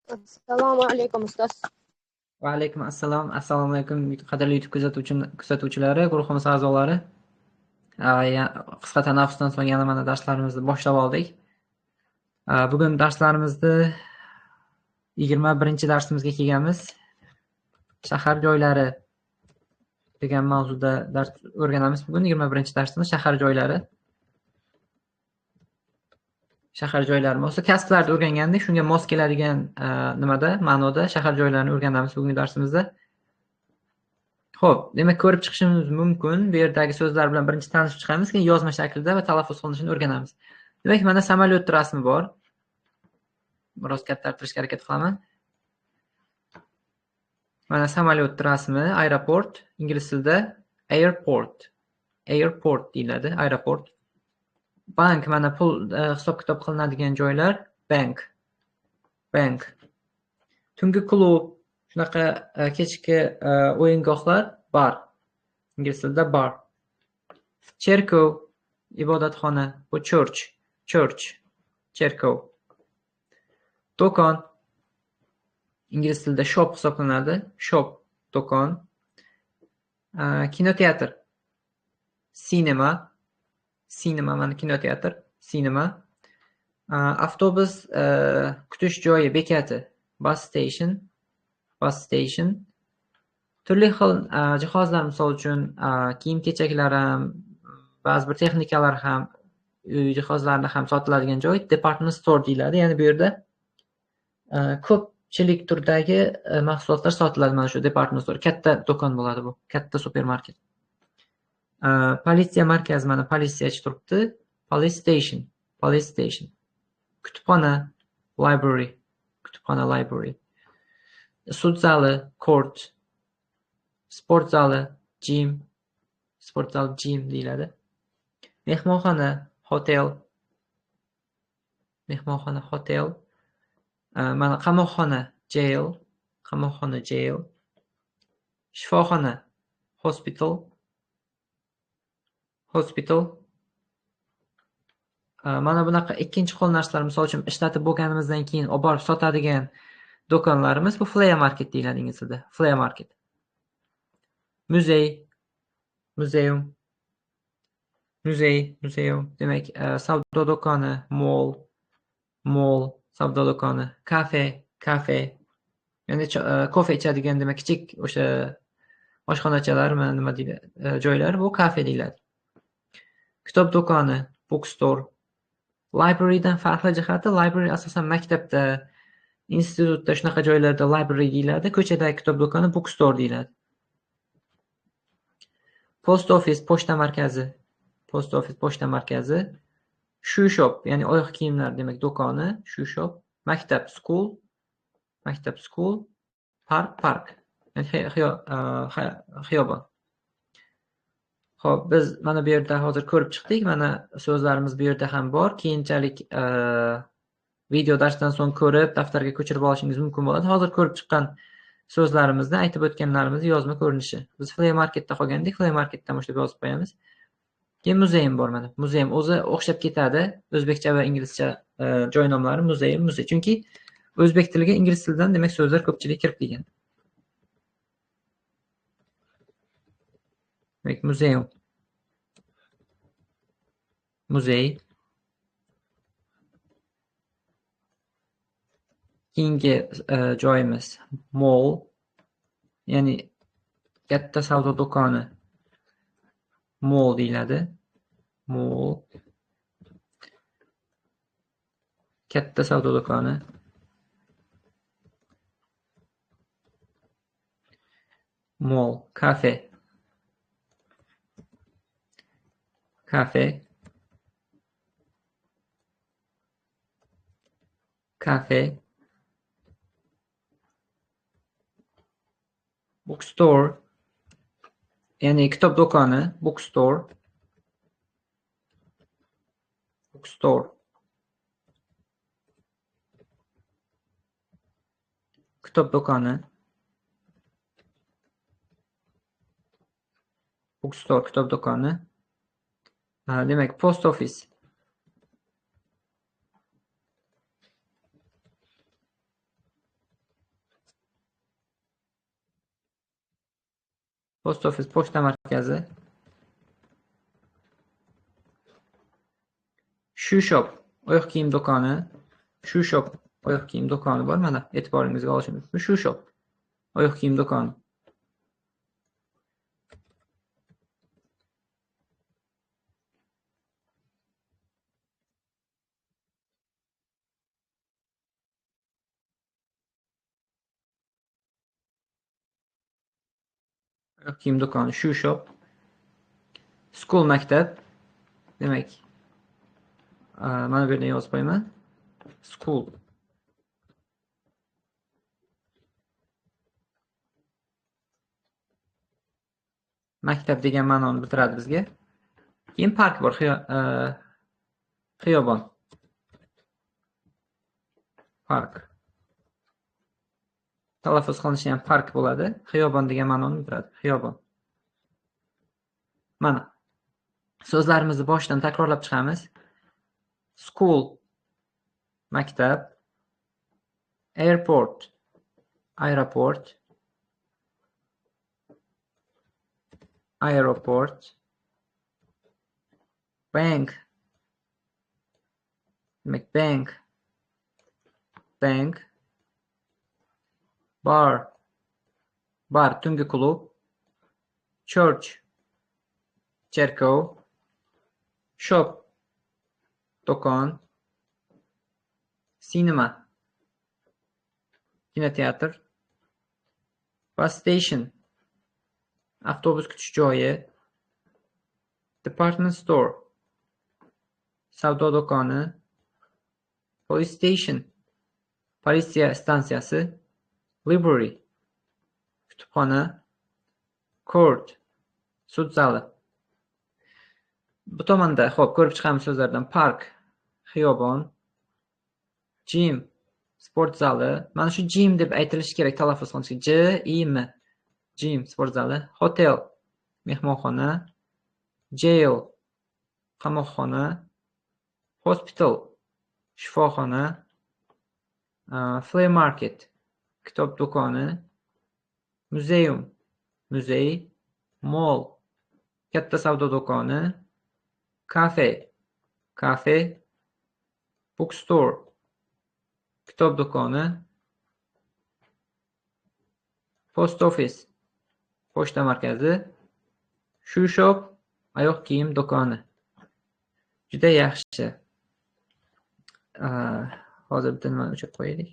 Assalomu alaykum ustoz. Va alaykum assalom. Assalomu alaykum qadrli YouTube kuzatuvchilari, guruhimiz a'zolari. Qisqa tanaffusdan so'ng yana mana darslarimizni boshlab oldik. Bugun darslarimizni 21-darsimizga kelganmiz. Shahar joylari degan mavzuda dars o'rganamiz bugun. 21-darsimiz shahar joylari. Shahar joylari bo'lsa, kasblarni o'rgangandik, shunga mos keladigan nimada, ma'noda shahar joylarini o'rganamiz bugungi darsimizda. Xo'p, demak ko'rib chiqishimiz mumkin. Bu yerdagi so'zlar bilan birinchi tanishib chiqamiz, keyin yozma shaklda va talaffuz qilinishini o'rganamiz. Demak, mana samolyot rasmi bor. Biroz kattartirishga harakat qilaman. Mana samolyot rasmi, aeroport, ingliz tilida airport. Airport deyiladi, aeroport. Bank, mana pul hisob-kitob qilinadigan joylar, bank. Bank. Tungi klub, shunaqa kechki o'yingohlar, bar. Ingliz tilida bar. Cherkov, ibodatxona, bu church, church, cherkov. Do'kon, ingliz tilida shop hisoblanadi, shop, do'kon. Kinoteatr, cinema. Cinema, mana kinoteatr, cinema. Avtobus kutish joyi, bekati, bus station, bus station. Turli xil jihozlar, misol uchun kiyim-kechaklar ham, ba'zi bir texnikalar ham, uy jihozlarini ham sotiladigan joy department store deyiladi. Ya'ni bu yerda ko'pchilik turdagi mahsulotlar sotiladi. Mana shu department store katta do'kon bo'ladi bu, katta supermarket. Politsiya markazi, mana politsiyachi turibdi. Police station, police station. Kutubxona, library, kutubxona, library. Sud zali, court. Sport zali, gym, sport zali gym deyiladi. Mehmonxona, hotel. Mehmonxona, hotel. Mana qamoqxona, jail, qamoqxona, jail. Shifoxona, hospital. Hospital. Mana bunaqa ikkinchi qo'l narsalar, misol uchun ishlatib bo'lganimizdan keyin olib borib sotadigan do'konlarimiz, bu flea market deyiladi ingliz tilida. Flea market. Muzey, muzeum. Muzey, muzeum. Demak, savdo do'koni, mall, mall, savdo do'koni, kafe, kafe. Ya'ni kofe ichadigan, demak, kichik o'sha oshxonachalar, mana nima deyiladi, joylar, bu kafe deyiladi. Kitob do'koni, bookstore. Librarydan farqli jihati, library asosan maktabda, institutda, shunaqa joylarda library deyiladi. Ko'chadagi kitob do'koni bookstore deyiladi. Post office, pochta markazi. Post office, pochta markazi. Shoe shop, ya'ni oyoq kiyimlar, demak, do'koni, shoe shop. Maktab, school. Maktab, school. Park, park. Ya'ni xiyobon. Xo'p, biz mana bu yerda hozir ko'rib chiqdik. Mana so'zlarimiz bu yerda ham bor. Keyinchalik video darsdan so'ng ko'rib, daftarga ko'chirib olishingiz mumkin bo'ladi. Hozir ko'rib chiqqan so'zlarimizni, aytib o'tganlarimizni yozma ko'rinishi. Biz flea marketda qolgandik, flea marketdan boshlab yozib qo'yamiz. Keyin muzeyim bor mana. Muzeyim o'zi o'xshab ketadi. O'zbekcha va inglizcha joy nomlari muzeyim, muzey. Chunki o'zbek tiliga ingliz tilidan demak so'zlar ko'pchilik kirib kelgan. Demak, muzeum. Muzey. Keyingi joyimiz mall, ya'ni katta savdo do'koni. Mall deyiladi. Mall. Katta savdo do'koni. Mall, kafe. Kafe. Kafe. Bookstore, ya'ni kitob do'koni, bookstore. Bookstore. Kitob do'koni. Bookstore, kitob do'koni. Demak, post office. Post office pochta markazi. Shoe shop oyoq kiyim do'koni. Shoe shop oyoq kiyim do'koni bor. Mana e'tiboringizga olishim mumkin. Shoe shop oyoq kiyim do'koni. Oyoq kiyim do'koni, shoe shop. School maktab. Demak, mana bu yerdan yozib qo'yaman. School. Maktab degan ma'noni bildiradi bizga. Keyin park bor, xiyobon. Park. Talaffuz qilinishi ham park bo'ladi. Xiyobon degan ma'noni bildiradi. Xiyobon. Mana so'zlarimizni boshidan takrorlab chiqamiz. School maktab, airport aeroport, aeroport, bank demak bank, bank, bar, bar tungi klub, church cherkov, shop do'kon, cinema kinoteatr, bus station avtobus kutish joyi, department store savdo do'koni, police station politsiya stansiyasi, library kutubxona, court sud zali. Bu tomonda xo'p ko'rib chiqamiz so'zlardan: park xiyobon, gym sport zali. Mana shu gym deb aytilishi kerak talaffuz qilinishi. J I M gym sport zali, hotel mehmonxona, jail qamoqxona, hospital shifoxona, flea market kitob do'koni, museum muzey, mall katta savdo do'koni, kafe kafe, bookstore kitob do'koni, post office pochta markazi, shoe shop oyoq kiyim do'koni. Juda yaxshi. Hozir bitta nimani o'chirib qo'yaylik.